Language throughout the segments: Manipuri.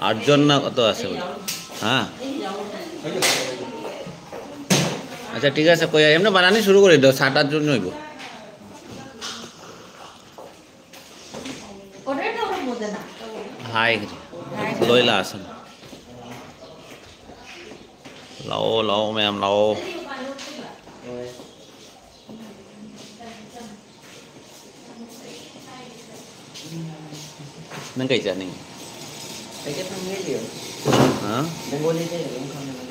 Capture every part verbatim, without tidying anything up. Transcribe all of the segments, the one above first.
আঠজন না কত আছে বোলে। হা? আচ্ছা, ঠিক আছে, কৈ এমনি বানানি শুরু কৰি দিয়ক, সাত আঠজন অইব। হাই, লৈ লা আছে। লাও, লাও, মেম, লাও। ꯅꯪ ꯀꯩ ꯆꯥꯅꯤꯡꯉꯤ? ꯀꯩꯀꯩ ꯐꯪꯒꯦ ꯌꯦꯡꯉꯣ꯫ ꯍꯥ? ꯕꯦꯡꯒꯣꯂꯤꯗ ꯑꯗꯨꯝ ꯈꯪꯉꯦ ꯅꯪ꯫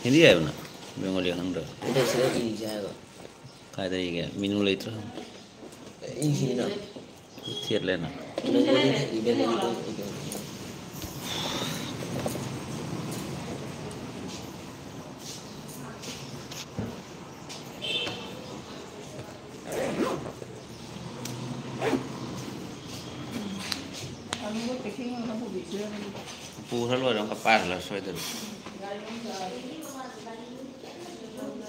ꯍꯤꯟꯗꯤ ꯍꯥꯏꯕ ꯅꯪ? ꯕꯦꯡꯒꯣꯂꯤ ꯈꯪꯗ꯭ꯔꯣ? ꯑꯗꯣ ꯁꯤꯗ ꯏꯁꯦ ꯍꯥꯏꯕ꯫ ꯀꯥꯏꯗ ꯏꯒꯦ? ꯃꯤꯅꯨ ꯂꯩꯇ꯭ꯔꯣ? ꯏꯁꯤꯅ꯫ ꯊꯦꯠꯂꯦꯅ꯫ ꯕꯦꯡꯒꯣꯂꯤꯗ ꯏꯕ ꯂꯩꯇ꯭ꯔꯣ? ꯄꯨꯈ꯭ꯔ ꯂꯣꯏꯔꯦ, ꯑꯃꯨꯛꯀ ꯄꯥꯏꯍꯜꯂ ꯁꯣꯏꯗꯅ꯫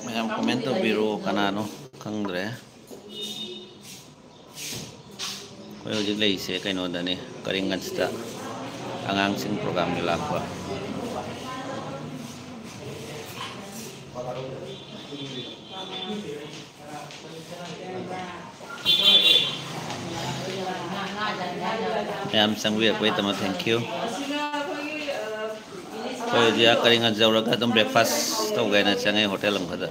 ꯃꯌꯥꯝ comment ꯇꯧꯕꯤꯔꯣ, ꯀꯅꯥꯅꯣ ꯈꯪꯗ꯭ꯔꯦ꯫ ꯑꯩꯈꯣꯏ ꯍꯧꯖꯤꯛ ꯂꯩꯔꯤꯁꯦ ꯀꯩꯅꯣꯗꯅꯤ, ꯀꯔꯤꯡꯒꯟꯁꯇ ꯑꯉꯥꯡꯁꯤꯡ programꯒꯤ ꯂꯥꯛꯄ꯫ ꯃꯌꯥꯝ ꯆꯪꯕꯤꯔꯛꯄꯒꯤꯗꯃꯛ thank you꯫ ꯑꯩꯈꯣꯏ ꯍꯧꯖꯤꯛ ꯑꯥ ꯀꯔꯤꯡꯒꯟ ꯌꯧꯔꯒ ꯑꯗꯨꯝ breakfast ꯇꯧꯒꯦꯅ ꯆꯪꯉꯦ ꯍꯣꯇꯦꯜ ꯑꯃꯈꯛꯇ꯫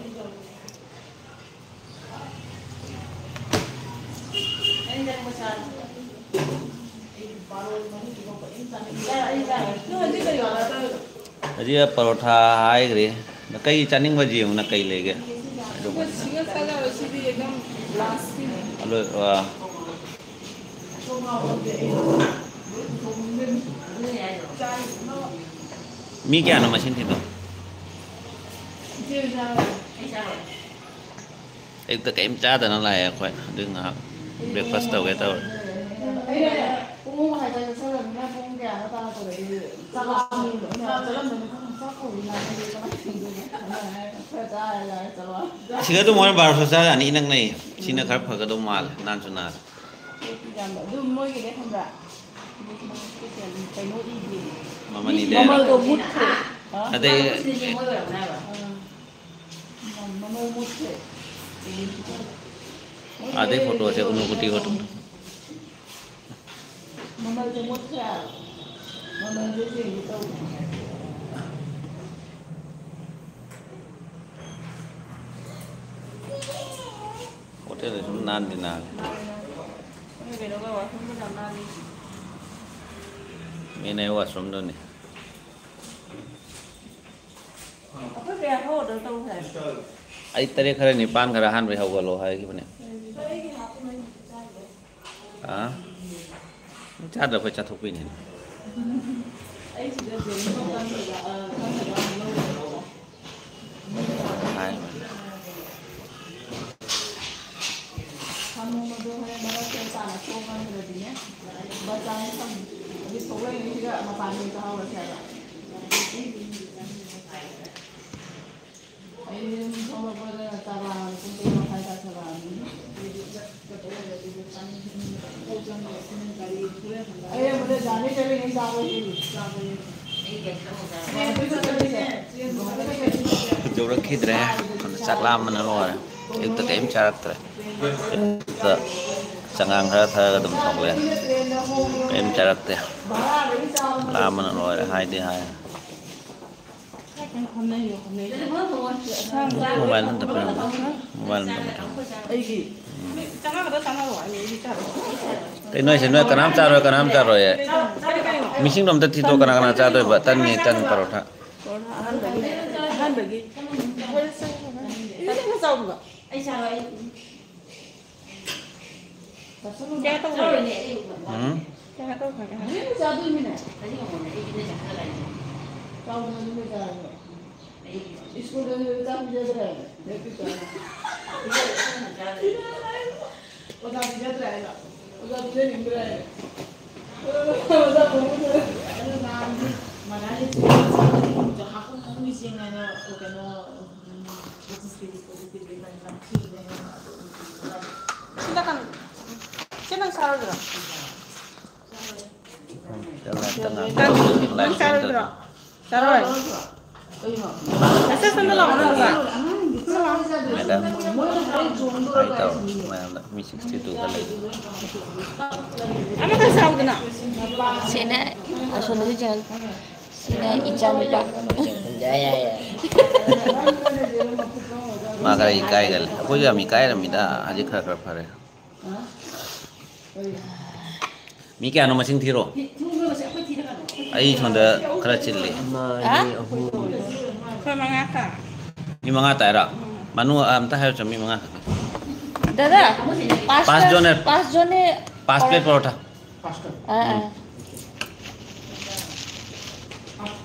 ꯍꯧꯖꯤꯛ ꯄꯔꯣꯊꯥ ꯍꯥꯏꯈ꯭ꯔꯦ꯫ ꯅꯪ ꯀꯩ ꯆꯥꯅꯤꯡꯕ ꯌꯦꯡꯉꯨꯅ ꯀꯩ ꯂꯩꯒꯦ? ꯑꯗꯨ, ꯑ, ꯃꯤ ꯀꯌꯥꯅꯣ ꯃꯁꯤꯡ ꯊꯤꯗꯣ? ꯑꯌꯨꯛꯇ ꯀꯩꯝ ꯆꯥꯗꯅ ꯂꯥꯛꯑꯦ ꯑꯩꯈꯣꯏ꯫ ꯑꯗꯨꯏ ꯉꯥꯏꯍꯥꯛ breakfast ꯇꯧꯒꯦ ꯇꯧꯔꯤ꯫ ꯁꯤꯒ ꯑꯗꯨꯝ ꯍꯣꯔꯦꯟ ꯕꯥꯔꯣꯁꯣ ꯆꯥꯔꯛꯑꯅꯤ, ꯏꯅꯛ ꯅꯛꯏ꯫ ꯁꯤꯅ ꯈꯔ ꯐꯒꯗꯧ ꯃꯥꯜꯂꯦ, ꯅꯥꯟꯁꯨ ꯅꯥꯜꯂꯦ꯫ ꯑꯗꯨꯝ ꯃꯣꯏꯒꯤꯅꯦ ꯈꯪꯕ꯭ꯔꯥ? ꯀꯩꯅꯣ ꯏꯗꯦ꯫ ꯃꯃꯜꯗꯣ ꯃꯨꯠꯈ꯭ꯔꯦ꯫ ꯑꯗꯩ ꯃꯃꯜ ꯃꯨꯠꯈ꯭ꯔꯦ꯫ ꯑꯗꯩ ꯐꯣꯇꯣꯁꯦ ꯎꯅꯨꯡꯀꯨꯇꯤ ꯐꯣꯇꯣ꯫ ꯃꯃꯜꯁꯦ ꯃꯨꯠꯈ꯭ꯔꯦ ꯍꯥꯏꯕ꯫ ꯃꯃꯜꯁꯦ ꯆꯦꯟꯖ ꯇꯧꯈ꯭ꯔꯦ꯫ ꯍꯣꯇꯦꯜꯗꯤ ꯁꯨꯝ ꯅꯥꯟꯗꯤ ꯅꯥꯜꯂꯦ꯫ ꯅꯣꯏ ꯀꯩꯅꯣꯒ ꯋꯥꯁꯔꯨꯝꯒ ꯌꯥꯝ ꯅꯥꯜꯂꯤ꯫ ꯃꯦꯟ ꯑꯩ ꯋꯥꯁꯔꯨꯝꯗꯨꯅꯤ꯫ ꯑꯩꯈꯣꯏ ꯀꯌꯥ ꯈꯔ ꯑꯣꯔꯗꯔ ꯇꯧꯈ꯭ꯔꯦ? ꯑꯩ ꯇꯔꯦꯠ ꯈꯔ ꯅꯤꯄꯥꯟ ꯈꯔ ꯑꯍꯥꯟꯕꯩ ꯍꯧꯒꯠꯂꯣ ꯍꯥꯏꯈꯤꯕꯅꯦ꯫ ꯑꯩꯒꯤ ꯍꯥꯞꯄꯨ ꯅꯣꯏ ꯆꯥꯗ꯭ꯔꯣ? ꯑꯥ? ꯆꯥꯗ꯭ꯔ ꯑꯩꯈꯣꯏ ꯆꯥꯊꯣꯛꯄꯩꯅꯦ꯫ ꯑꯩ ꯁꯤꯗ ꯖꯦꯅꯤ ꯃꯇꯝꯗꯨꯗ, ꯑ, ꯈꯪꯗꯕ ꯑꯃ ꯂꯧꯔꯦꯕꯀꯣ꯫ ꯍꯥꯏ꯫ ꯁꯪꯒꯣꯝ ꯑꯗꯣ ꯍꯣꯔꯦꯟ ꯃꯔꯛꯇ ꯆꯥꯅ ꯊꯣꯛꯉꯝꯗ꯭ꯔꯗꯤꯅꯦ, ꯕꯖꯥꯔꯗ ꯁꯪ-, ꯍꯧꯖꯤꯛ ꯊꯣꯛꯂꯛꯏꯉꯩꯁꯤꯗ ꯃꯄꯥꯟ ꯍꯦꯛꯇ ꯍꯧꯔꯁꯦ ꯍꯥꯏꯕ꯫ ꯑꯩ ꯌꯨꯝ ꯊꯣꯛꯂꯛꯄꯗ ꯇꯔꯥ, ꯄꯨꯡ ꯇꯔꯨꯛ ꯃꯈꯥꯏ ꯇꯥꯁꯜꯂꯛꯑꯕꯅꯤ꯫ ꯑꯩ ꯑꯃꯗ ꯒꯥꯔꯤ ꯆꯠꯂꯤꯉꯩ ꯆꯥꯕ ꯌꯦꯡꯉꯤ꯫ ꯌꯧꯔꯛꯈꯤꯗ꯭ꯔꯦ꯫ ꯆꯥꯛ ꯂꯥꯝꯕꯅ ꯂꯣꯏꯔꯦ꯫ ꯑꯌꯨꯛꯇ ꯀꯔꯤꯝ ꯆꯥꯔꯛꯇ꯭ꯔꯦ꯫ ꯑꯌꯨꯛꯇ ꯆꯉꯥꯡ ꯈꯔ ꯊꯛꯑꯒ ꯑꯗꯨꯝ ꯊꯣꯛꯂꯛꯑꯦ꯫ ꯀꯔꯤꯝ ꯆꯥꯔꯛꯇꯦ꯫ ꯂꯥꯝꯕꯅ ꯂꯣꯏꯔꯦ꯫ ꯍꯥꯏꯗꯤ ꯍꯥꯏ꯫ ꯃꯣꯕꯥꯏꯜ ꯑꯝꯇ ꯄꯤꯔꯝꯃꯣ꯫ ꯃꯣꯕꯥꯏꯜ ꯑꯝꯇ ꯄꯤꯔꯝꯃꯣ꯫ ꯑꯩꯒꯤ꯫ ꯀꯩꯅꯣ ꯍꯥꯏꯁꯦ? ꯅꯣꯏ ꯀꯅꯥꯝ ꯆꯥꯔꯣꯏ, ꯀꯅꯥꯝ ꯆꯥꯔꯣꯏꯌꯦ? ꯃꯤꯁꯤꯡꯗꯣ ꯑꯝꯇ ꯊꯤꯗꯣꯛꯑꯣ, ꯀꯅꯥ ꯀꯅꯥ ꯆꯥꯗꯣꯏꯕ? ꯇꯟꯅꯤ, ꯇꯟ, ꯄꯔꯣꯊꯥ꯫ ꯑꯍꯥꯟꯕꯒꯤ, ꯑꯍꯥꯟꯕꯒꯤ꯫ ꯆꯥꯎꯗꯕ꯫ ꯀꯌꯥ ꯇꯧꯈ꯭ꯔꯒꯦ? ꯎꯝ꯫ ꯀꯌꯥ ꯇꯧꯈ꯭ꯔꯒꯦ? ꯁ꯭ꯀꯨꯜꯗꯁꯨ ꯆꯥꯛ ꯄꯤꯖꯗ꯭ꯔꯦ꯫ ꯑꯣꯖꯥ ꯄꯤꯖꯗ꯭ꯔꯦ ꯍꯥꯏꯕ꯫ ꯑꯣꯖꯥ ꯄꯤꯖꯅꯤꯡꯗ꯭ꯔꯦ ꯍꯥꯏꯕ꯫ ꯑꯗꯨ ꯅꯍꯥꯟꯗꯤ ꯃꯅꯥꯂꯤ ꯆꯠꯄꯗ ꯍꯥꯀꯨꯝ ꯍꯥꯀꯨꯝꯒꯤ ꯆꯦꯡ ꯍꯥꯏꯅ ꯀꯩꯅꯣ, ꯎꯝ, ꯕ꯭ꯔꯤꯇꯤꯁꯀꯤ ꯗꯤꯄꯣꯖꯤꯠꯀꯤ ꯂꯩꯕ ꯅꯝꯊꯤꯕꯅꯦ ꯑꯗꯨ꯫ ꯁꯤꯗ ꯀꯩꯅꯣ, ꯁꯤ ꯅꯪ ꯆꯥꯔꯣꯏꯗ꯭ꯔꯣ? ꯈꯤꯇꯪ ꯉꯥꯡ-, ꯅꯪ ꯂꯥꯏꯐ ꯁꯦꯟ ꯆꯥꯔꯣꯏꯗ꯭ꯔꯣ? ꯇꯧꯔꯤ꯫ ꯆꯥꯔꯣꯏ? ꯃꯦꯁꯦꯖ ꯑꯃ ꯂꯥꯛꯑꯣ, ꯅꯪ ꯂꯥꯛꯑꯣ꯫ ꯃꯦꯗꯥꯝ, ꯍꯥꯏ ꯇꯧꯔꯣ ꯃꯌꯥꯝꯗ꯫ ꯃꯤ ꯁꯤꯛꯁꯇꯤ ꯇꯨ ꯈꯔ ꯂꯩ꯫ ꯑꯃꯈꯛ ꯆꯥꯎꯗꯅ꯫ ꯁꯤꯅ ꯑꯁꯣꯝꯗꯁꯨ ꯆꯪꯉꯛ-, ꯁꯤꯅ ꯏꯆꯥꯅꯨꯄꯥ꯫ ꯌꯥꯏ, ꯌꯥꯏ, ꯌꯥꯏ꯫ ꯃꯥ ꯈꯔ ꯏꯀꯥꯏꯒꯜꯂꯦ꯫ ꯑꯩꯈꯣꯏꯁꯨ ꯌꯥꯝ ꯏꯀꯥꯏꯔꯝꯃꯤꯗ, ꯍꯧꯖꯤꯛ ꯈꯔ ꯈꯔ ꯐꯔꯦ꯫ ꯃꯤ ꯀꯌꯥꯅꯣ ꯃꯁꯤꯡ ꯊꯤꯔꯣ꯫ ꯑꯩ ꯁꯣꯝꯗ ꯈꯔ ꯆꯤꯜꯂꯤ꯫ ꯑꯃ, ꯍꯥ? ꯑꯅꯤ, ꯑꯍꯨꯝ꯫ ꯑꯩꯈꯣꯏ ꯃꯉꯥ ꯈꯛ꯫ ꯃꯤ ꯃꯉꯥ ꯇꯥꯏꯔꯣ? ꯃꯅꯨ ꯑꯝꯇ ꯍꯥꯏꯔꯨꯆꯣ, ꯃꯤ ꯃꯉꯥ ꯈꯛꯀꯤ꯫ ꯗꯥꯗꯥ, ꯄꯥꯁ ꯄꯥꯁ ꯖꯣꯟ ꯍꯥꯏ-, ꯄꯥꯁ ꯖꯣꯟ ꯍꯥꯏ-, ꯄꯥꯁ ꯄ꯭ꯂꯦꯠ ꯄꯔꯣꯊꯥ꯫ ꯑꯥ, ꯑꯥ꯫ ꯎꯝ꯫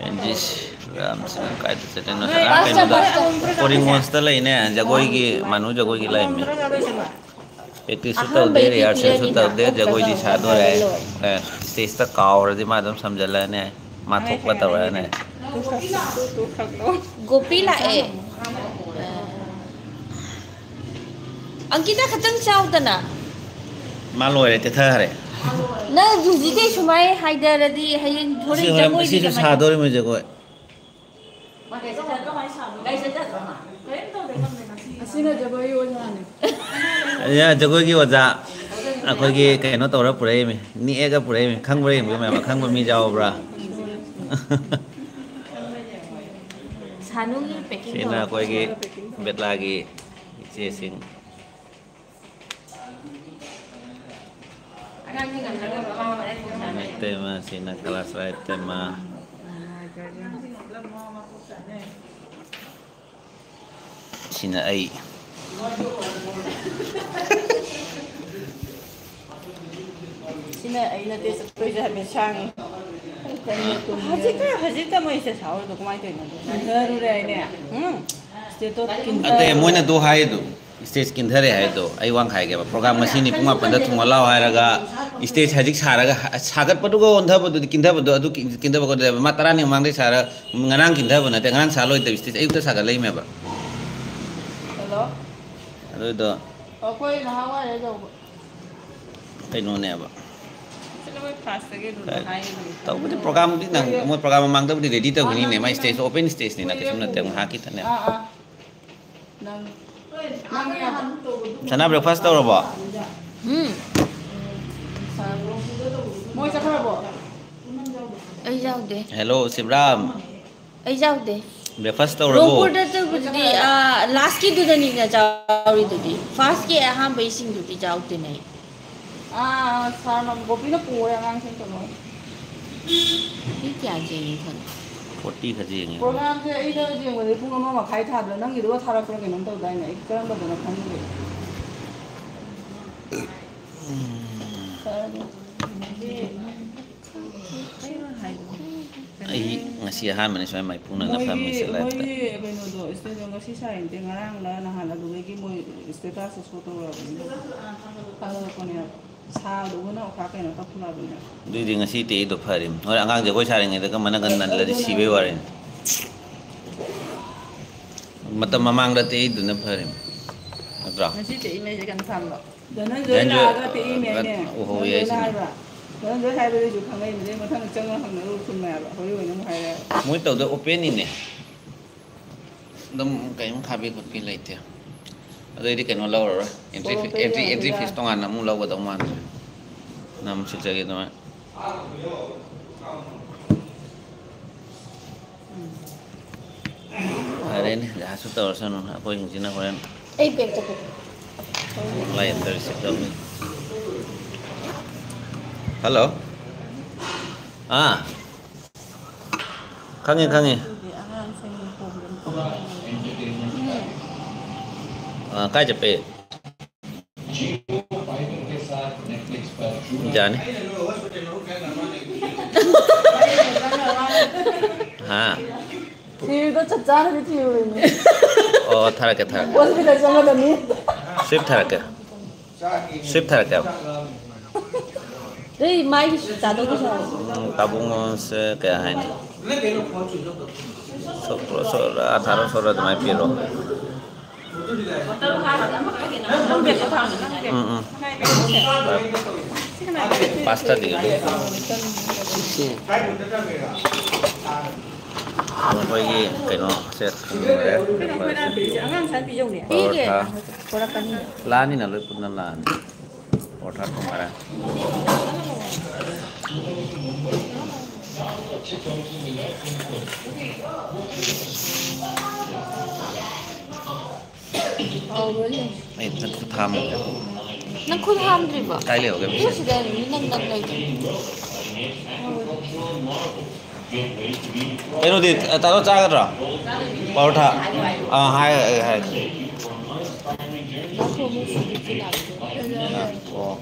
ꯑꯦꯟꯖꯤꯁ ꯔꯥꯝꯁꯤꯅ ꯀꯥꯏꯗ ꯆꯠꯂꯤꯅꯣ? ꯅꯣꯏ ꯉꯔꯥꯡ ꯄꯥꯁ ꯀꯩꯅꯣꯗ, ꯄꯥꯁ ꯀꯣꯔꯤꯡꯒꯣꯟꯁꯇ ꯂꯩꯅꯦ, ꯖꯒꯣꯏꯒꯤ, ꯃꯥꯅꯨ ꯖꯒꯣꯏꯒꯤ ꯂꯩꯔꯝꯃꯦ꯫ ꯄ꯭ꯔꯦꯛꯇꯤꯁꯁꯨ ꯑꯍꯥꯟꯕ ꯇꯧꯗꯦ, ꯏꯄꯤ ꯔꯤꯍꯥꯔꯁꯦꯜꯁꯨ ꯄꯤꯔꯗꯤ ꯇꯧꯗꯦ, ꯖꯒꯣꯏꯗꯤ ꯀꯞꯄꯒ ꯁꯥꯗꯣꯔꯦ꯫ ꯂꯣꯏꯔꯦ꯫ ꯑꯦ, ꯁ꯭ꯇꯦꯖꯇ ꯀꯥꯎꯔꯗꯤ ꯃꯥ ꯑꯗꯨꯝ ꯁꯝꯖꯜꯂꯛꯑꯅꯤ꯫ ꯃꯥ ꯊꯣꯛꯄ ꯇꯧꯔꯛꯑꯅꯤ꯫ ꯒꯣꯄꯤ ꯂꯥꯛꯑꯦ꯫ ꯑꯪꯀꯤꯇꯥ ꯈꯇꯪ ꯆꯥꯎꯗꯅ꯫ ꯃꯥ ꯂꯣꯏꯔꯦ, ꯇꯦꯊꯈ꯭ꯔꯦ꯫ ꯅꯪ ꯍꯧꯖꯤꯛꯇꯩ ꯁꯨꯃꯥꯏ ꯍꯥꯏꯗꯔꯗꯤ ꯍꯌꯦꯡ ꯍꯣꯔꯦꯟ ꯑꯁꯤ ꯍꯣꯔꯦꯟ ꯖꯒꯣꯏꯗꯤ ꯁꯤꯁꯨ ꯀꯃꯥꯏ ꯁꯥꯗꯣꯔꯤꯃꯤ ꯖꯒꯣꯏ꯫ ꯑꯁꯤꯅ ꯖꯒꯣꯏꯒꯤ ꯑꯣꯖꯥꯅꯤ꯫ ꯑꯩꯅ ꯖꯒꯣꯏꯒꯤ ꯑꯣꯖꯥ ꯑꯩꯈꯣꯏꯒꯤ ꯀꯩꯅꯣ ꯇꯧꯔ ꯄꯨꯔꯛꯏꯃꯤ, ꯅꯦꯛꯑꯒ ꯄꯨꯔꯛꯏꯃꯤ꯫ ꯈꯪꯕ꯭ꯔꯥ ꯌꯦꯡꯕꯤꯌꯨ ꯃꯌꯥꯝ, ꯑꯈꯪꯕ ꯃꯤ ꯌꯥꯎꯕ꯭ꯔꯥ? ꯁꯥꯅꯨꯒꯤ packing ꯁꯤꯅ ꯇꯧꯔꯣ꯫ ꯑꯩꯈꯣꯏꯒꯤ ꯕꯦꯠꯂꯥꯒꯤ ꯏꯆꯦꯁꯤꯡ꯫ ꯑꯉꯥꯡꯒꯤ ꯉꯝꯅꯕ ꯃꯃꯥ ꯃꯄꯥꯅ ꯊꯣꯡꯕ ꯁꯤꯅ ꯏꯇꯩꯃ, ꯁꯤꯅ class eight ꯇꯩꯃ꯫ ꯁꯤꯅ ꯑꯩ꯫ ꯁꯤꯅ ꯑꯩ ꯅꯠꯇꯦ, ꯆꯠꯇꯣꯏꯁꯦ ꯍꯥꯏꯐꯦꯠ ꯁꯥꯡꯉꯤ꯫ ꯍꯧꯖꯤꯛꯇ, ꯍꯧꯖꯤꯛꯇ ꯃꯣꯏꯁꯦ ꯁꯥꯎꯔꯤꯗꯣ ꯀꯃꯥꯏꯅ ꯇꯧꯔꯤꯅꯣ? ꯀꯤꯟꯊꯔꯨꯔꯦ ꯍꯥꯏꯅꯦ꯫ ꯎꯝ꯫ Stage ꯇꯣ ꯑꯇꯩ ꯀꯤꯟꯊꯔꯨꯔꯦ꯫ ꯃꯣꯏꯅ ꯑꯗꯨ ꯍꯥꯏꯗꯣ, stage ꯀꯤꯟꯊꯔꯦ ꯍꯥꯏꯗꯣ, ꯑꯩ ꯋꯥ ꯑꯃ ꯍꯥꯏꯒꯦꯕ꯫ Program ꯉꯁꯤꯅꯤ ꯄꯨꯡ ꯃꯥꯄꯟꯗ ꯊꯨꯡꯉ ꯂꯥꯛꯑꯣ ꯍꯥꯏꯔꯒ, stage ꯍꯧꯖꯤꯛ ꯁꯥꯔꯒ, ꯁꯥꯒꯠꯄꯗꯨꯒ ꯑꯣꯟꯊꯕꯗꯨꯗꯤ, ꯀꯤꯟꯊꯕꯗꯣ, ꯑꯗꯨ ꯀꯤꯟꯊꯕ ꯈꯣꯠꯊꯕ, ꯃꯥ ꯇꯔꯥꯅꯤ ꯃꯃꯥꯡꯗꯩ ꯁꯥꯔ, ꯉꯔꯥꯡ ꯀꯤꯟꯊꯕ ꯅꯠꯇꯦ, ꯉꯔꯥꯡ ꯁꯥ ꯂꯣꯏꯗꯕ stage ꯑꯌꯨꯛꯇ ꯁꯥꯒꯠꯂꯛꯏꯃꯦꯕ꯫ Hello? ꯑꯗꯨꯗꯣ ꯑꯩꯈꯣꯏ ꯅꯍꯥꯟꯋꯥꯏ ꯇꯧꯕ꯫ ꯀꯩꯅꯣꯅꯦꯕ꯫ ꯐꯥꯔꯁꯇꯒꯤ ꯑꯗꯨꯝ ꯍꯥꯏꯒꯗꯕꯅꯤ꯫ ꯇꯧꯕꯗꯤ ꯄ꯭ꯔꯣꯒꯥꯝꯗꯤ ꯅꯪ ꯃꯣꯏ ꯄ꯭ꯔꯣꯒꯥꯝ ꯃꯃꯥꯡꯗꯕꯨꯗꯤ ꯔꯦꯗꯤ ꯇꯧꯒꯅꯤꯅꯦ, ꯃꯥꯏ ꯁ꯭ꯇꯦꯖ ꯑꯣꯄꯟ ꯁ꯭ꯇꯦꯖꯅꯤꯅ ꯀꯩꯁꯨꯝ ꯅꯠꯇꯦ, ꯉꯥꯏꯍꯥꯛꯀꯤ ꯈꯛꯇꯅꯦ꯫ ꯑꯥ, ꯑꯥ꯫ ꯅꯪ, ꯅꯪ ꯌꯥꯝ ꯁꯅꯥ, ꯕ꯭ꯔꯦꯛꯐꯥꯁ ꯇꯧꯔꯕꯣ? ꯎꯝ꯫ ꯃꯣꯏ ꯆꯠꯈ꯭ꯔꯕꯣ? ꯑꯩ ꯌꯥꯎꯗꯦ꯫ ꯍꯦꯜꯂꯣ, ꯁꯤꯕ꯭ꯔꯥꯝ꯫ ꯑꯩ ꯌꯥꯎꯗꯦ꯫ ꯕ꯭ꯔꯦꯛꯐꯥꯁ ꯇꯧꯔꯕꯣ? ꯔꯣꯡꯄꯨꯔꯗ ꯆꯠꯄꯗꯨꯗꯤ, ꯑꯥ, ꯂꯥꯁꯀꯤꯗꯨꯗꯅꯤꯅ ꯌꯥꯎꯔꯤꯗꯨꯗꯤ꯫ ꯐꯥꯔꯁꯀꯤ ꯑꯍꯥꯟꯕ ꯏꯁꯤꯡꯗꯨꯗꯤ ꯌꯥꯎꯗꯦꯅꯦ ꯑꯩ꯫ ꯑꯥ, ꯁꯥꯔ ꯃꯝ-, ꯒꯣꯄꯤꯅ ꯄꯨꯔꯦ ꯑꯉꯥꯡꯁꯤꯡ ꯀꯩꯅꯣ꯫ ꯃꯤ ꯀꯌꯥ ꯌꯦꯡꯉꯤ ꯈꯪꯗꯦ꯫ ꯐꯣꯔꯇꯤ ꯈꯛ ꯌꯦꯡꯉꯤ꯫ ꯄ꯭ꯔꯣꯒ꯭ꯔꯥꯝꯁꯦ ꯑꯩꯅ ꯌꯦꯡꯕꯗꯗꯤ ꯄꯨꯡ ꯑꯃ ꯃꯈꯥꯏ ꯊꯥꯗ꯭ꯔꯥ? ꯅꯪꯒꯤꯗꯨꯒ ꯊꯥꯔꯛꯄ꯭ꯔꯥ ꯀꯩꯅꯣꯝ ꯇꯧꯗꯥꯏꯅꯦ? ꯑꯩ ꯀꯔꯝꯕꯗꯅꯣ ꯈꯪꯗ꯭ꯔꯦ꯫ ꯎꯝ꯫ ꯐꯔꯦ꯫ ꯑꯩ ꯉꯁꯤ ꯑꯍꯥꯟꯕꯅꯤ ꯁꯨꯃꯥꯏꯅ ꯃꯥꯏꯄꯨꯅꯅ ꯃꯣꯏꯒꯤ, ꯐꯝꯃꯤꯁꯦ ꯂꯥꯏꯞꯇ꯫ ꯃꯣꯏꯒꯤ ꯀꯩꯅꯣꯗꯣ, ꯁ꯭ꯇꯦꯖꯇꯣ ꯉꯁꯤ ꯁꯥꯏꯅꯦ, ꯉꯔꯥꯡꯂ ꯅꯍꯥꯟ ꯑꯗꯨꯗꯒꯤ ꯃꯣꯏ ꯁ꯭ꯇꯦꯇꯁꯇ ꯁꯣ ꯇꯧꯔꯛꯑꯕꯅꯤꯅ ꯊꯥꯒꯠꯂꯛꯄꯅꯦ ꯍꯥꯏꯕ꯫ ꯁꯥꯗꯨꯒꯅ ꯑꯣꯈꯥꯛ ꯀꯩꯅꯣ ꯇꯧꯈꯠꯂꯛꯑꯕꯅꯤꯅ꯫ ꯑꯗꯨꯏꯗꯤ ꯉꯁꯤ ꯇꯦꯛꯏꯗꯣ ꯐꯔꯤꯝ꯫ ꯍꯣꯏ, ꯑꯉꯥꯡꯁꯦ ꯑꯩꯈꯣꯏ ꯁꯥꯔꯤꯉꯩꯗꯒ ꯃꯅꯒꯟ ꯅꯜꯂꯗꯤ ꯁꯤꯕꯩ ꯋꯥꯔꯤꯅꯤ꯫ ꯃꯇꯝ ꯃꯃꯥꯡꯗ ꯇꯦꯛꯏꯗꯨꯅ ꯐꯔꯤꯝ꯫ ꯅꯠꯇ꯭ꯔꯣ? ꯉꯁꯤ ꯇꯦꯛꯏꯉꯩꯁꯦ ꯀꯟꯐꯥꯝꯂꯣ? ꯙꯅꯟꯖꯣꯏ ꯙꯅꯟꯖꯣꯏ ꯂꯥꯛꯑꯒ ꯇꯦꯛꯏꯅꯦ ꯀꯟ-, ꯍꯥꯏꯅꯦ꯫ ꯎꯍꯧꯋꯤ ꯙꯅꯟꯖꯣꯏꯅ ꯍꯥꯏꯁꯤꯅꯦ꯫ ꯍꯥꯏꯕ꯫ ꯙꯅꯟꯖꯣꯏ ꯍꯥꯏꯕꯗꯩꯁꯨ ꯈꯪꯉꯛꯏꯅꯦ꯫ ꯃꯊꯪ ꯆꯪꯉ ꯍꯪꯅꯔꯨ ꯊꯨꯡꯅ ꯍꯥꯏꯕ꯫ ꯍꯣꯔꯦꯟ ꯑꯣꯏꯅ ꯑꯃꯨꯛ ꯍꯥꯏꯔꯛꯑꯦ꯫ ꯃꯣꯏ ꯇꯧꯗꯣꯏ ꯑꯣꯄꯦꯟꯅꯤꯅꯦ꯫ ꯑꯗꯨꯝ ꯀꯔꯤꯝ ꯈꯥꯕꯤ ꯈꯣꯠꯄꯤ ꯂꯩꯇꯦ꯫ ꯑꯗꯨꯏꯗꯤ ꯀꯩꯅꯣ ꯂꯧꯔꯔꯣꯏ꯫ ꯑꯦꯟꯇ꯭ꯔꯤ ꯐꯤ-, ꯁꯣꯔꯣꯛꯇ ꯑꯦꯟꯇ꯭ꯔꯤ, ꯑꯦꯟꯇ꯭ꯔꯤ ꯌꯦꯡꯉꯒ꯫ ꯐꯤꯁ ꯇꯣꯉꯥꯟꯅ ꯑꯃꯨꯛ ꯂꯧꯒꯗꯧ ꯃꯥꯟꯗ꯭ꯔꯦ꯫ ꯅꯝ ꯁꯤꯠꯆꯒꯦ ꯑꯗꯨꯃꯥꯏꯅ꯫ ꯐꯔꯦꯅꯦ, ꯖꯍꯥꯖꯁꯨ ꯇꯧꯔꯁꯅꯨ꯫ ꯑꯩꯈꯣꯏꯁꯤꯡꯁꯤꯅ ꯍꯣꯔꯦꯟ ꯑꯩ ꯕꯦꯛꯇ ꯄꯨ꯫ ꯂꯥꯏ ꯑꯝꯇ ꯔꯤꯁꯤꯞ ꯇꯧꯒꯦ꯫ ꯍꯜꯂꯣ꯫ ꯑꯥ꯫ ꯈꯪꯉꯦ, ꯈꯪꯉꯦ꯫ ꯑꯗꯨꯗꯤ ꯑꯉꯥꯡꯁꯤꯡꯒꯤ ꯄ꯭ꯔꯣꯕ꯭ꯂꯦꯝ ꯇꯧꯕ꯫ ꯑꯥ, ꯀꯥꯏ ꯆꯠꯄꯩ? ꯌꯥꯅꯤ꯫ ꯍꯥ? ꯊꯤꯔꯤꯗꯣ ꯆꯞ ꯆꯥꯅꯗꯤ ꯊꯤꯔꯨꯔꯤꯅꯦ꯫ ꯑꯣ, ꯊꯥꯔꯛꯀꯦ, ꯊꯥꯔꯛꯀꯦ꯫ ꯍꯣꯁꯄꯤꯇꯥꯜ ꯆꯪꯒꯗꯕꯅꯤ꯫ ꯁ꯭ꯋꯤꯞ ꯊꯥꯔꯛꯀꯦ꯫ ꯁ꯭ꯋꯤꯞ ꯊꯥꯔꯛꯀꯦ꯫ ꯑꯗꯨꯏ ꯃꯥꯒꯤ ꯇꯥꯗꯧꯕꯁꯨ ꯍꯥꯏꯔꯣ꯫ ꯎꯝ, ꯇꯥꯕꯨꯡꯉꯣꯁꯦ ꯀꯌꯥ ꯍꯥꯏꯅꯤ? ꯁꯣꯛꯄ꯭ꯔꯣ, ꯁꯣꯛꯂ, ꯑꯥ, ꯊꯥꯔꯣ, ꯁꯣꯛꯂ ꯑꯗꯨꯃꯥꯏꯅ ꯄꯤꯔꯣ꯫ ꯎꯝ, ꯎꯝ꯫ ꯄꯥꯁꯇꯗꯤ ꯑꯗꯨꯝ ꯁꯤ ꯑꯩꯈꯣꯏꯒꯤ ꯀꯩꯅꯣꯁꯦ ꯊꯝꯈ꯭ꯔꯦ꯫ ꯀꯩꯅꯣ ꯑꯩꯈꯣꯏꯅ ꯄꯤꯔꯤꯁꯦ? ꯑꯉꯥꯡ ꯁ꯭ꯋꯥꯏ ꯄꯤꯖꯧꯅꯦ꯫ ꯄꯔꯣꯊꯥ꯫ ꯄꯣꯔꯛꯀꯅꯤ꯫ ꯂꯥꯛꯑꯅꯤꯅ ꯂꯣꯏ ꯄꯨꯟꯅ ꯂꯥꯛꯑꯅꯤ꯫ ꯄꯔꯣꯊꯥ ꯊꯣꯡ ꯈꯔ꯫ ꯍꯥꯎꯕ꯭ꯔꯣ ꯌꯦꯡꯉꯣ꯫ ꯑꯩ ꯅꯪ ꯈꯨꯠ ꯍꯥꯝꯃꯨꯒꯦ꯫ ꯅꯪ ꯈꯨꯠ ꯍꯥꯝꯗ꯭ꯔꯤꯕꯣ? ꯀꯥꯏ ꯂꯩꯍꯧꯒꯦ ꯃꯤꯁꯦ? ꯁꯤꯗ ꯅꯪ ꯅꯪ ꯂꯩꯇ꯭ꯔꯣ? ꯀꯩꯅꯣꯗꯤ, ꯇꯥꯗꯣ ꯆꯥꯒꯗ꯭ꯔꯣ? ꯄꯔꯣꯊꯥ? ꯑꯥ, ꯍꯥꯏ, ꯍꯥꯏ, ꯍꯥꯏ꯫ ꯑꯥ, ꯑꯣ꯫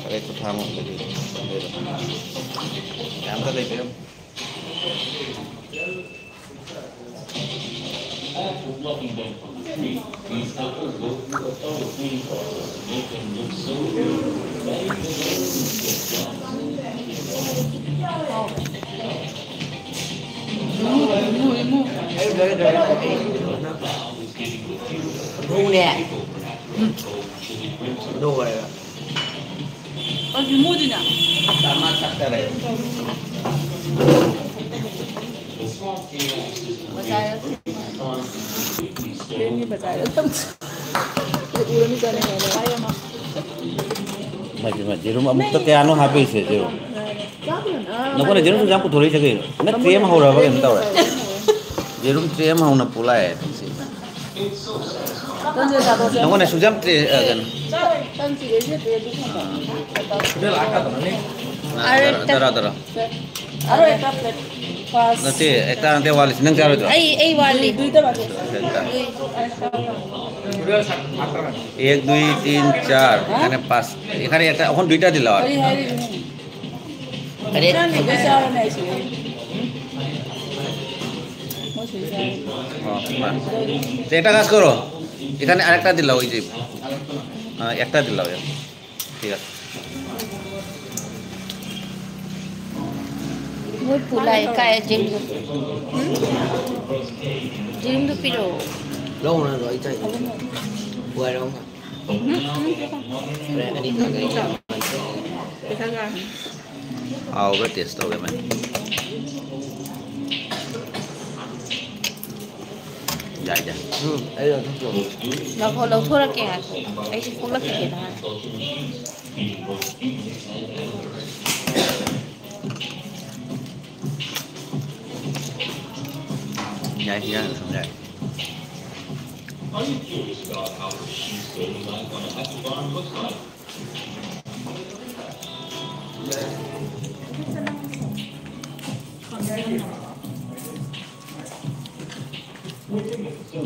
ꯐꯔꯦ, ꯈꯨꯠ ꯍꯥꯝꯃꯨ ꯑꯗꯨꯗꯤ꯫ ꯃꯌꯥꯝ ꯑꯝꯇ ꯂꯩꯕꯤꯔꯝꯃꯨ꯫ ꯅꯣꯡꯅꯦ꯫ ꯎꯝ꯫ ꯅꯣꯡ ꯍꯥꯏꯕ꯫ ꯑꯗꯨ ꯃꯣꯏꯗꯨꯅ꯫ ꯕꯖꯥꯔꯗ ꯊꯝ-, ꯌꯦꯔꯨꯝꯒꯤ ꯕꯖꯥꯔꯗ ꯊꯝ-, ꯎꯔꯃꯤ ꯆꯥꯅꯤꯡꯉꯦ꯫ ꯏꯃꯥꯏ ꯄꯦꯝꯃ, ꯌꯦꯔꯨꯝ ꯑꯃꯨꯛꯇ ꯀꯌꯥꯅꯣ ꯍꯥꯞꯄꯛꯏꯁꯦ, ꯌꯦꯔꯨꯝ? ꯅꯈꯣꯏꯅ ꯌꯦꯔꯨꯝꯁꯨ ꯌꯥꯝ ꯄꯨꯊꯣꯔꯛꯏꯁꯦ ꯀꯩꯅꯣ? ꯅꯠꯇꯦ, ꯑꯃ ꯍꯧꯔꯕ ꯀꯩꯅꯣ ꯇꯧꯔꯦ꯫ ꯌꯦꯔꯨꯝ ꯇ꯭ꯔꯦ ꯑꯃ ꯍꯧꯅ ꯄꯨ ꯂꯥꯛꯑꯦ ꯁꯤ꯫ ꯅꯪꯉꯣꯟꯗ ꯁꯨꯛꯌꯥꯝ ꯇ꯭ꯔꯦ-, ꯑ, ꯀꯩꯅꯣ꯫ ꯑꯥ꯫ ꯑꯔꯦ, ꯗꯔꯥ, ꯗꯔꯥ꯫ ꯑꯔꯦ, ꯗꯔꯥ, ꯗꯔꯥ꯫ ꯅꯠꯇꯦ, ꯑꯦꯛꯇꯥ ꯅꯠꯇꯦ ꯋꯥꯠꯂꯤꯁꯤ꯫ ꯅꯪ ꯆꯥꯔꯣꯏꯗ꯭ꯔꯣ? ꯑꯩ, ꯑꯩ ꯋꯥꯠꯂꯤ꯫ ꯑꯦꯛ, ꯗꯨꯏ, ꯇꯤꯟ, ꯆꯥꯔ꯫ ꯌꯥꯅꯤ, ꯄꯥꯁ꯫ ꯌꯥꯅꯤ, ꯑꯦꯛꯇꯥ ꯑꯍꯨꯝ, ꯗꯨꯏꯇꯥ ꯗꯤꯜꯂꯥꯎ꯫ ꯀꯔꯤ? ꯆꯥꯔꯅꯤ, ꯑꯩꯈꯣꯏ ꯆꯥꯔꯅꯤ ꯍꯥꯏꯁꯤꯗꯤ꯫ ꯃꯣꯏ ꯁꯤꯗ ꯆꯥꯔꯅꯤ꯫ ꯑꯣ, ꯃꯥ꯫ ꯇꯦ, একটা কাজ করো, এখানে আরেকটা দিলাও, ওই যে, আহ, একটা দিলাও, এর। ঠিক আছে। ꯃꯣꯏ ꯄꯨ ꯂꯥꯛꯑꯦ, ꯀꯥꯏ ꯖꯤꯝꯗꯣ? ꯎꯝ? ꯖꯤꯝꯗꯣ ꯄꯤꯔꯛꯑꯣ꯫ ꯂꯧꯔꯨꯔꯅꯨ, ꯑꯩ ꯆꯥꯏ꯫ ꯄꯨꯍꯥꯏꯔꯛꯑꯣ꯫ ꯎꯝ, ꯎꯝ, ꯄꯤꯔꯛꯑꯣ꯫ ꯍꯣꯔꯦꯟ ꯑꯅꯤ ꯈꯛꯇ ꯑꯩ ꯆꯥꯏ꯫ ꯍꯥꯎꯕ꯭ꯔꯥ? Taste ꯇꯧꯒꯦ ꯃꯥꯏ꯫ ꯌꯥꯏ, ꯌꯥꯏ꯫ ꯎꯝ, ꯑꯩ ꯑꯗꯨꯝ ꯇꯧ꯫ ꯂꯧꯊꯣꯛ-, ꯂꯧꯊꯣꯔꯛꯀꯦ ꯉꯥꯏꯈꯣ꯫ ꯑꯩꯁꯨ ꯄꯣꯛꯂꯛꯈꯤꯒꯦꯅ ꯍꯥꯏ꯫ ꯌꯥꯏ, ꯌꯥꯏ, ꯌꯥꯏ꯫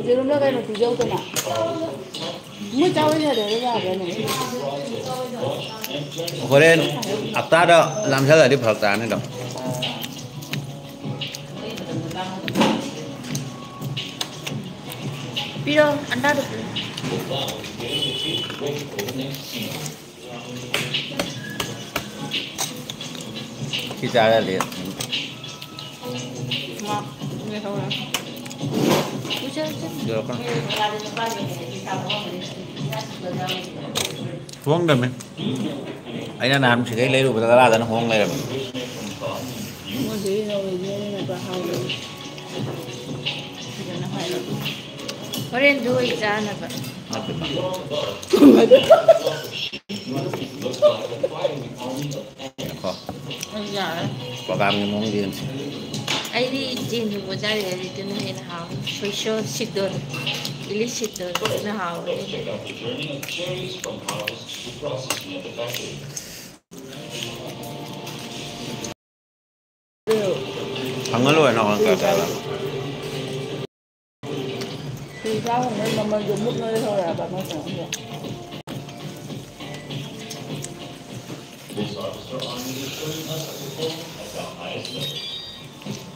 ꯌꯦꯔꯨꯝꯂ ꯀꯩꯅꯣ ꯄꯤꯖꯧꯗꯅ꯫ ꯃꯣꯏ ꯆꯥꯕ ꯌꯥꯗꯦ, ꯌꯥꯕ꯭ꯔꯥꯅꯦ? ꯍꯣꯔꯦꯟ ꯍꯞꯇꯥꯗ ꯂꯥꯝꯁꯜꯂꯗꯤ ꯐꯔꯛ ꯇꯥꯔꯅꯤ ꯑꯗꯨꯝ꯫ ꯄꯤꯔꯣ, ꯑꯟꯗꯥꯗꯣ ꯄꯤꯔꯣ꯫ ꯁꯤ ꯆꯥꯔꯗꯤ꯫ ꯃꯥ, ꯂꯩꯍꯧꯔꯦ꯫ ꯎꯆꯦ, ꯎꯆꯦ꯫ ꯌꯧꯔꯛꯀꯅꯨ꯫ ꯍꯣꯡꯗꯕꯅꯤ꯫ ꯑꯩꯅ ꯅꯍꯥꯟ ꯁꯤꯗꯩ ꯂꯩꯔꯨꯕꯗ ꯇꯔꯥꯗꯅ ꯍꯣꯡ ꯂꯩꯔꯝꯃꯦ꯫ ꯃꯣꯏꯗꯒꯤ ꯂꯧꯔꯗꯤ ꯑꯗꯨꯅ ꯍꯥꯎꯕꯅꯤ꯫ ꯐꯖꯅ ꯍꯥꯏꯔꯣ꯫ ꯍꯣꯔꯦꯟꯁꯨ ꯑꯣꯏ ꯆꯥꯅꯕ꯫ ꯅꯠꯇꯦ, ꯃꯥ꯫ ꯀꯣ꯫ ꯑꯩ ꯌꯥꯔꯦ꯫ ꯄ꯭ꯔꯣꯒꯥꯝꯒꯤ ꯃꯑꯣꯡꯗ ꯌꯦꯡꯁꯤ꯫ ꯑꯩꯗꯤ ꯖꯦꯟꯒꯨꯝꯕ ꯆꯥꯔꯤꯉꯩꯗ ꯑꯗꯨꯅ ꯍꯦꯟꯅ ꯍꯥꯎꯋꯤ꯫ ꯁꯣꯏꯁꯣ ꯁꯤꯠꯇꯣ, ꯏꯂꯤ ꯁꯤꯠꯇꯣ ꯑꯗꯨꯅ ꯍꯥꯎꯋꯤ꯫ ꯐꯪꯉ ꯂꯣꯏꯔꯦ ꯅꯪ ꯀꯌꯥ ꯀꯌꯥ ꯂꯧ? ꯐꯤ ꯆꯥꯕ ꯃꯃꯜꯗꯣ ꯃꯨꯠꯂ ꯂꯩꯍꯧꯔꯦꯕ ꯃꯣꯏ ꯀꯩꯅꯣꯗꯣ꯫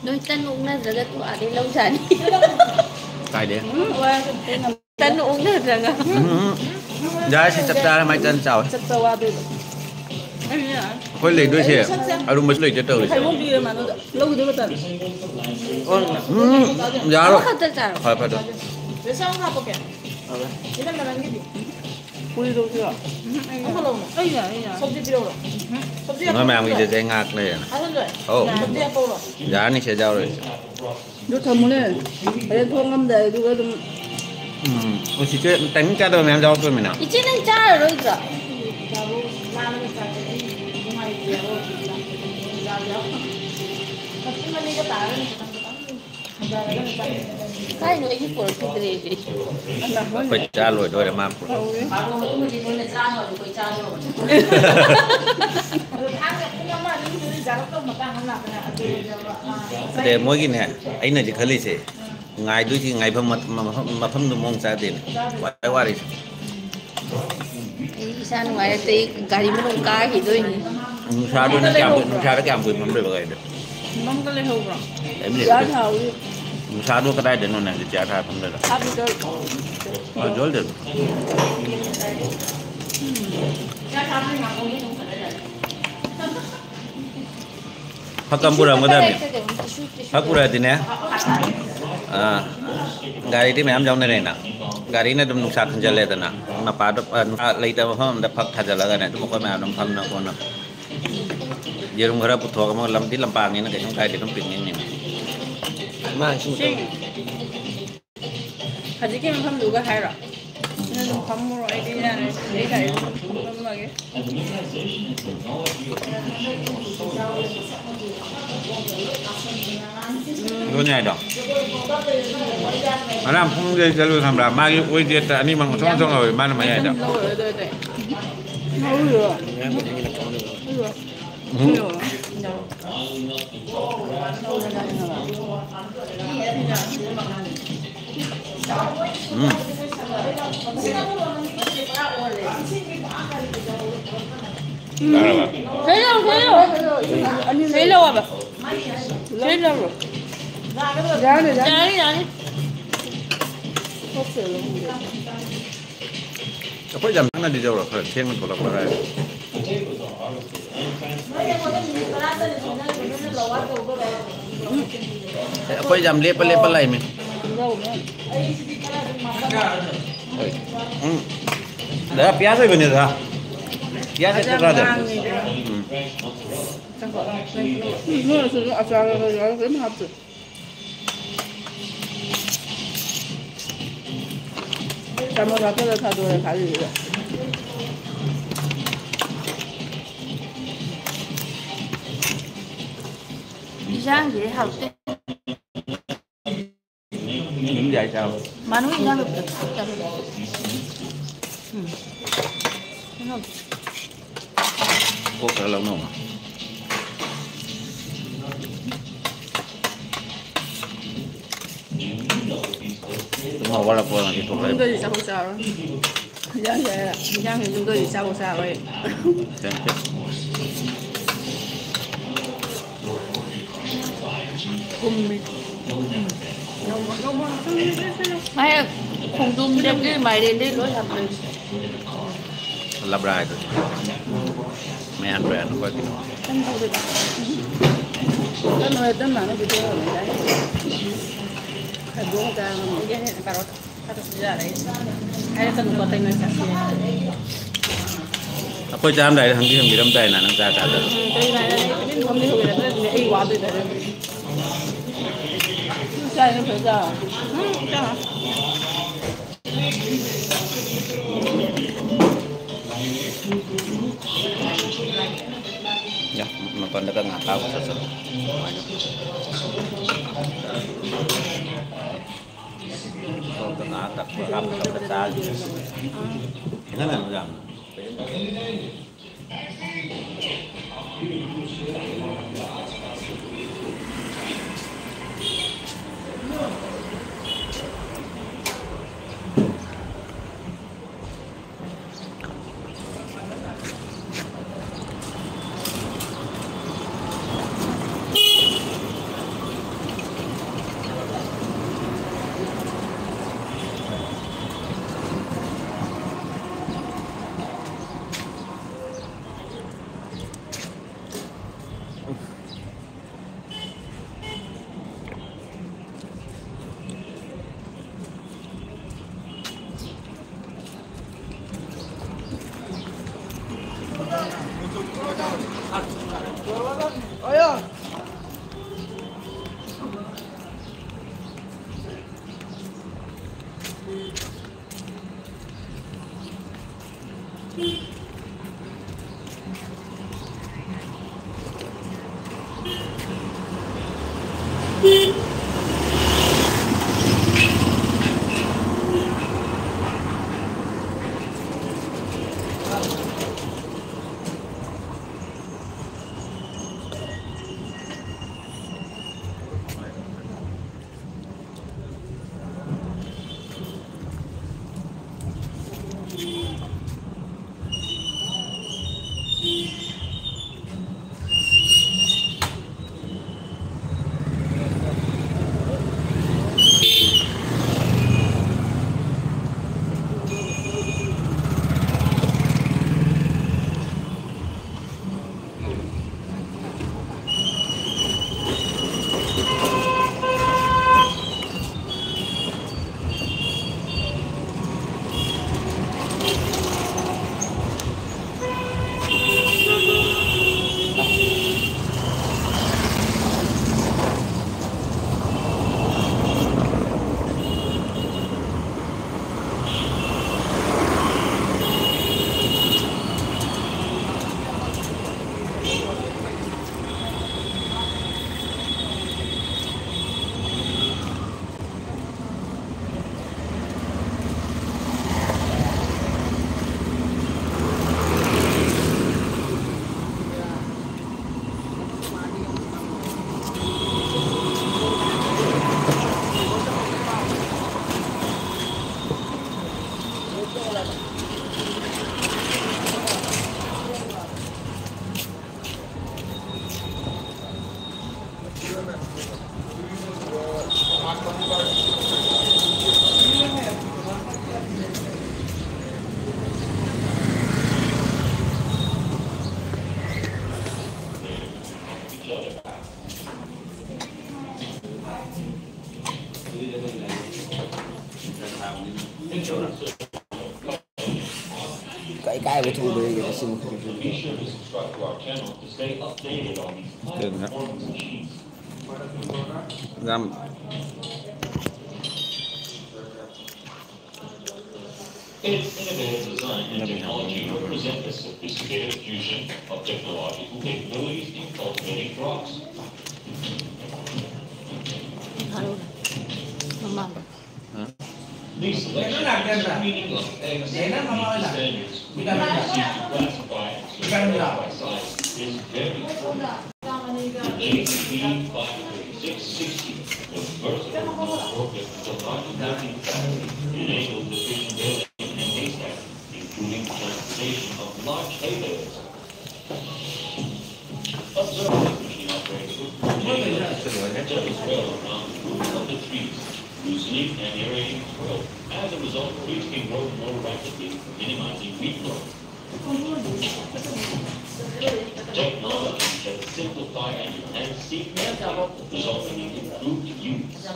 ꯅꯣꯏ ꯇꯟ ꯑꯣꯛꯅꯗ꯭ꯔꯒ ꯇꯣꯛꯑꯗꯤ ꯂꯧꯖꯥꯅꯤ꯫ ꯀꯥꯏꯗꯩ? ꯎꯝ, ꯇꯟ ꯑꯣꯛꯅꯗ꯭ꯔꯒ꯫ ꯎꯝ, ꯎꯝ꯫ ꯌꯥꯔꯦ, ꯁꯤ ꯆꯞ ꯆꯥꯔꯦ, ꯃꯥꯏ ꯇꯟ ꯆꯥꯎꯔꯦ꯫ ꯆꯠꯄ ꯋꯥꯗꯣꯏꯕ꯫ ꯑꯩꯈꯣꯏ ꯂꯩꯗꯣꯏꯁꯦ ꯑꯔꯨꯝꯕꯁꯨ ꯂꯩꯇꯦ ꯇꯧꯔꯤꯁꯦ꯫ ꯍꯩꯕꯣꯡ ꯄꯤꯔꯦ ꯃꯥꯅꯨꯗ꯫ ꯂꯧꯈꯤꯗꯣꯏ ꯃꯇꯝ꯫ ꯎꯝ, ꯌꯥꯔꯣꯏ꯫ ꯑꯃꯈꯛꯇ ꯆꯥꯔꯣ꯫ ꯐꯔꯦ, ꯐꯔꯦ꯫ ꯕꯦꯁꯣꯟ ꯑꯃ ꯍꯥꯞꯄꯛꯀꯦ꯫ ꯏꯅꯝꯃ ꯅꯪꯒꯤꯗꯤ꯫ ꯄꯨꯔꯤ ꯇꯧꯁꯤꯔꯣ? ꯑꯃ ꯂꯧꯅꯣ꯫ ꯑꯩ ꯌꯥꯏ, ꯑꯩ ꯌꯥꯏ꯫ ꯁꯕꯖꯤ ꯄꯤꯔꯛꯎꯔꯣ? ꯁꯕꯖꯤ ꯅꯣꯏ ꯃꯌꯥꯝꯒꯤꯗꯤ ꯍꯥꯞꯄꯛꯎꯔꯣ? ꯑꯩ ꯉꯥꯛ ꯂꯩꯔꯦꯅ꯫ ꯍꯥꯞꯍꯜꯂꯣꯏ꯫ ꯑꯧ꯫ ꯁꯕꯖꯤ ꯍꯥꯞꯄꯛꯎꯔꯣ? ꯌꯥꯔꯅꯤ, ꯁꯦ ꯌꯥꯎꯔꯣꯏ꯫ ꯑꯗꯨ ꯊꯝꯃꯨꯅꯦ꯫ ꯍꯣꯔꯦꯟ ꯊꯣꯡꯉꯝꯗꯥꯏ ꯑꯗꯨꯒ ꯑꯗꯨꯝ꯫ ꯎꯝ, ꯎꯁꯤꯠꯁꯦ ꯇꯥꯏꯃꯤꯡ ꯆꯥꯗꯕ ꯃꯌꯥꯝ ꯌꯥꯎꯔꯛꯇꯣꯏꯃꯤꯅ꯫ ꯏꯆꯦ, ꯅꯪ ꯆꯥꯔꯔꯣꯏꯗ꯭ꯔꯣ? ꯀꯥꯏꯅꯣ ꯑꯩꯒꯤ ꯄꯣꯔꯛꯈꯤꯗ꯭ꯔꯦ ꯑꯩꯗꯤ꯫ ꯑꯩꯈꯣꯏ ꯆꯥ ꯂꯣꯏꯗꯣꯔꯦ, ꯃꯥ ꯄꯨꯔꯛ-꯫ ꯑꯗꯩ ꯃꯣꯏꯒꯤꯅꯦ, ꯑꯩꯅꯗꯤ ꯈꯜꯂꯤꯁꯦ, ꯉꯥꯏꯗꯣꯏꯁꯤ ꯉꯥꯏꯐꯝ ꯃ-, ꯃ-, ꯃꯐꯝꯗꯨ ꯃꯑꯣꯡ ꯆꯥꯗꯦꯅꯦ꯫ ꯋꯥꯏ ꯋꯥꯔꯤꯁꯦ꯫ ꯑꯩ ꯏꯁꯥ ꯅꯨꯡꯉꯥꯏꯔꯛꯇꯦ, ꯑꯩ ꯒꯥꯔꯤ ꯃꯅꯨꯡ ꯀꯥꯈꯤꯗꯣꯏꯅꯤ꯫ ꯅꯨꯡꯁꯥꯗꯨꯅ ꯀꯌꯥꯝ ꯀꯨꯏ-, ꯅꯨꯡꯁꯥꯗ ꯀꯌꯥꯝ ꯀꯨꯏ ꯐꯝꯗꯣꯏꯕ ꯒꯥꯔꯤꯗꯣ? ꯃꯝꯒ ꯂꯩꯍꯧꯕ꯭ꯔꯣ? ꯀꯩꯝ ꯂꯩꯍꯧꯗꯦ꯫ ꯆꯤꯌꯥꯔ ꯊꯥꯍꯧꯔꯤ꯫ ꯅꯨꯡꯁꯥꯗꯣ ꯀꯗꯥꯏꯗꯅꯣ ꯅꯪꯒꯤ ꯆꯤꯌꯥꯔ ꯊꯥ ꯐꯝꯗꯣꯏꯗꯣ? ꯍꯥꯞꯄꯤꯗꯣ꯫ ꯑꯣ, ꯖꯣꯜꯗꯟ꯫ ꯐꯛ ꯑꯃ ꯄꯨꯔꯛꯑꯝꯒꯗꯕꯅꯤ꯫ ꯐꯛ ꯄꯨꯔꯛꯑꯗꯤꯅꯦ, ꯑꯥ, ꯒꯥꯔꯤꯗꯤ ꯃꯌꯥꯝ ꯌꯥꯎꯅꯔꯦꯅ꯫ ꯒꯥꯔꯤꯅ ꯑꯗꯨꯝ ꯅꯨꯡꯁꯥ ꯈꯟꯖꯜꯂꯦꯗꯅ꯫ ꯃꯄꯥꯗꯣ, ꯑꯥ, ꯅꯨꯡꯁꯥ ꯂꯩꯇꯕ ꯃꯐꯝ ꯑꯝꯗ ꯐꯛ ꯊꯥꯖꯜꯂꯒꯅꯦ, ꯑꯗꯨꯝ ꯑꯩꯈꯣꯏ ꯃꯌꯥꯝ ꯑꯗꯨꯝ ꯐꯝꯅ ꯈꯣꯠꯅ꯫ ꯌꯦꯔꯨꯝ ꯈꯔ ꯄꯨꯊꯣꯛꯑꯒ, ꯂꯝꯗꯤ ꯂꯝꯄꯥꯛꯅꯤꯅ ꯀꯩꯁꯨꯝ ꯀꯥꯏꯗꯦ, ꯑꯗꯨꯝ ꯄꯤꯛꯅꯤꯛꯅꯤꯅ꯫ ꯃꯥ ꯁꯤ ꯁꯤ ꯍꯧꯖꯤꯛꯀꯤ ꯃꯐꯝꯗꯨꯒ ꯍꯥꯏꯔꯣ? ꯅꯪ ꯑꯗꯨꯝ ꯐꯝꯃꯨꯔꯣ, ꯑꯩꯗꯤ ꯌꯥꯔꯦ꯫ ꯑꯩ ꯒꯥꯔꯤꯗ ꯑꯗꯨꯝ ꯐꯝꯃꯒꯦ꯫ ꯑꯗꯨꯅꯦ ꯍꯥꯏꯗꯣ꯫ ꯉꯔꯥꯡ ꯄꯨꯡꯗꯩ ꯆꯠꯂꯨ ꯈꯪꯕ꯭ꯔꯥ? ꯃꯥꯒꯤ ꯑꯣꯏꯗꯦꯠꯇ ꯑꯅꯤꯃꯛ ꯃꯊꯣꯡ ꯃꯊꯣꯡ ꯂꯧꯋꯦ, ꯃꯥꯅ ꯃꯌꯥꯏꯗ꯫ ꯂꯧꯔꯣꯏ, ꯑꯗꯨ ꯑꯣꯏꯔꯗꯤ꯫ ꯎꯝ꯫ ꯎꯝ꯫ ꯎꯝ꯫ ꯁꯤ ꯂꯧ, ꯁꯤ ꯂꯧ꯫ ꯁꯤ ꯂꯧ ꯍꯥꯏꯕ꯫ ꯁꯤ ꯂꯧꯔꯣ꯫ ꯌꯥꯅꯤ, ꯌꯥꯅꯤ꯫ ꯌꯥꯅꯤ, ꯌꯥꯅꯤ꯫ ꯑꯩꯈꯣꯏ ꯌꯥꯝ ꯅꯛꯅꯗꯤ ꯌꯧꯔꯣꯏ, ꯈꯔ ꯊꯦꯡꯅ ꯊꯣꯛꯂꯛꯄ ꯑꯗꯥꯏꯗ꯫ ꯑꯦ, ꯑꯩꯈꯣꯏ ꯌꯥꯝ ꯂꯦꯞꯄ ꯂꯦꯞꯄ ꯂꯥꯛꯏꯃꯤ꯫ ꯍꯣꯏ꯫ ꯎꯝ꯫ ꯗꯥ, ꯄꯤꯌꯥꯁ ꯑꯣꯏꯕꯅꯦ, ꯗꯥ꯫ ꯄꯤꯌꯥꯁ ꯍꯦꯛꯇ ꯆꯥꯗꯦ꯫ ꯎꯝ꯫ ꯎꯝ, ꯅꯣꯏꯁꯨ ꯑꯆꯥꯔ ꯀꯩꯀꯥ ꯀꯔꯤꯝ ꯍꯥꯞꯇꯦ꯫ ꯆꯥꯃꯁ ꯍꯥꯞꯆꯜꯂ ꯊꯥꯗꯣꯔꯦ ꯈꯥꯖꯤꯡꯗꯨꯗ꯫ ꯏꯟꯖꯥꯡꯁꯤꯗꯤ ꯍꯥꯎꯇꯦ꯫ ꯎꯝ, ꯌꯥꯏ ꯆꯥꯕ꯫ ꯃꯥꯅꯨ ꯏꯟꯖꯥꯡ ꯂꯧꯕꯗꯣ ꯆꯠꯂꯨ꯫ ꯎꯝ꯫ ꯀꯩꯅꯣ꯫ ꯀꯣꯛ ꯈꯔ ꯂꯧꯅꯧ꯫ ꯇꯨꯝ ꯍꯧꯒꯠꯂꯛꯄ ꯉꯁꯤ ꯊꯣꯛꯂꯛꯏ꯫ ꯌꯨꯝꯗꯗꯤ ꯆꯥꯛ ꯆꯥꯔꯣꯏ꯫ ꯏꯟꯖꯥꯡ ꯆꯥ-, ꯏꯟꯖꯥꯡꯁꯦ ꯌꯨꯝꯗꯗꯤ ꯆꯥꯕ ꯆꯥꯔꯣꯏ꯫ ꯊꯦꯡ ꯊꯦꯡ꯫ ꯊꯨꯝꯃꯤ꯫ ꯃꯥꯏ ꯈꯣꯡꯗ꯭ꯔꯨꯝꯗꯒꯤ ꯃꯥꯏꯔꯦꯟꯗꯒꯤ ꯂꯣꯏ ꯍꯥꯞꯄꯦ꯫ ꯂꯕ꯭ꯔꯥ ꯍꯥꯏꯗꯨꯗꯤ꯫ ꯃꯌꯥꯟ ꯇꯨꯌꯥꯟ ꯑꯩꯈꯣꯏ ꯀꯩꯅꯣ꯫ ꯀꯩꯅꯣ ꯍꯦꯛꯇ ꯃꯥꯅ video ꯍꯧꯔꯝꯗꯥꯏ꯫ ꯈꯥꯏꯗꯣꯛꯑ ꯆꯥꯔꯒ ꯑꯃꯨꯛ꯫ ꯌꯥꯔꯦ, ꯌꯥꯔꯦ, ꯀꯥꯔꯣꯠ ꯈꯔꯁꯨ ꯌꯥꯔꯦ꯫ ꯍꯥꯏꯔꯛꯀꯅꯨꯀꯣ, ꯑꯇꯩ ꯅꯣꯏ ꯆꯥꯁꯤ꯫ ꯑꯩꯈꯣꯏ ꯆꯥꯔꯝꯗꯥꯏꯗ ꯍꯪꯗꯤ ꯍꯪꯕꯤꯔꯝꯗꯥꯏꯅ ꯅꯪ ꯆꯥ ꯆꯥꯗꯕ꯫ ꯎꯝ, ꯀꯩ ꯍꯥꯏꯔꯦ? ꯑꯩ ꯇꯨꯃꯤꯟ ꯐꯝ ꯂꯩꯍꯧꯒꯦꯔꯥ? ꯅꯠꯇ꯭ꯔꯗꯤ ꯑꯩ ꯋꯥꯗꯣꯏꯗ꯫ ꯆꯥꯏ, ꯅꯪ ꯐꯖꯅ ꯆꯥꯔꯣ꯫ ꯎꯝ, ꯆꯥꯔꯣ꯫ ꯌꯥ, ꯃꯄꯥꯟꯗꯒ ꯉꯥ ꯐꯥꯕ ꯆꯠꯁꯦ꯫ ꯁꯣꯝꯗ ꯉꯥ ꯇꯛꯄ ꯍꯥꯞꯄ ꯆꯠꯄ ꯆꯥꯔꯤꯁꯦ꯫ ꯈꯦꯠꯅꯔꯝꯃꯤ ꯌꯥꯝꯅ꯫ ꯀꯥꯏ ꯀꯥꯏꯕ ꯊꯣꯡꯗꯣꯏꯒꯦ ꯁꯤ ꯃꯈꯩ? ꯑꯗꯨꯅ ꯌꯥꯝ Its innovative design and technology represent the sophisticated fusion of technological capabilities in cultivating crops. This selection is screening of eggs meet the standards we use to classify and classify size is very important. The J C B five thirty-six sixty was versatile and appropriate for large building sites, enabled efficient building and haystacks, including transportation of large hay bales. Observe the machine operator who as well around the roots of the trees, loosening and aerating soil. As a result, trees can grow more rapidly, minimizing weed growth. Technology that simplify and enhance seed management, resulting in improved yields.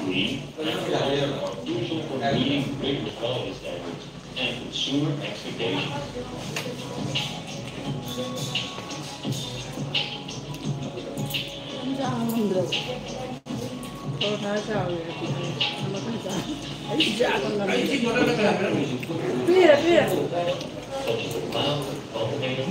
Green and organic are crucial for meeting rigorous quality standards and consumer expectations. Such as a mild cultivator,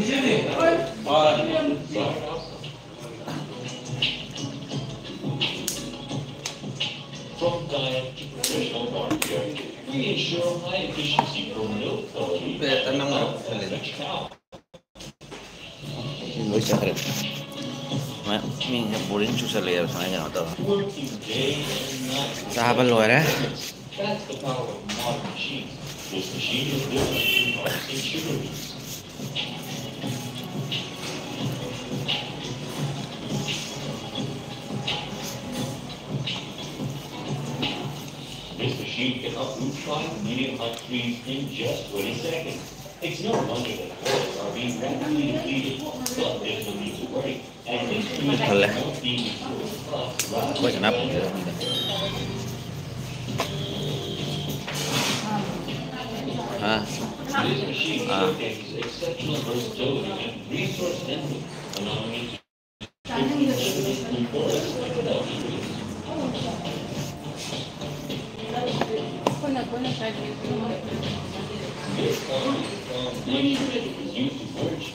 from diet to professional farm care, we ensure high efficiency for milk quality and health of each cow. ꯂꯣꯏ ꯆꯠꯈ꯭ꯔꯦ꯫ ꯃꯤꯁꯦ ꯕꯣꯔꯤꯡ ꯆꯨꯁꯜꯂꯛꯑꯦꯕ ꯁꯨꯃꯥꯏꯅ ꯀꯩꯅꯣ ꯇꯧꯔ꯫ Working day and night. ꯆꯥꯕ ꯂꯣꯏꯔꯦ꯫ That's the power of modern machines. This machine is built to harvest sugar beets. This machine can uproot five million hot trees in just twenty seconds. It's no wonder that forests are being rapidly depleted, but there's no need to worry. As these trees are not being destroyed, but rather ꯑꯩꯈꯣꯏ ꯁꯅꯥ ꯐꯪꯗꯣꯏꯔꯥ ꯈꯪꯗꯦ꯫ ꯍꯥ? This machine ah. Showcases exceptional versatility and resource ending, allowing it to This is used to merge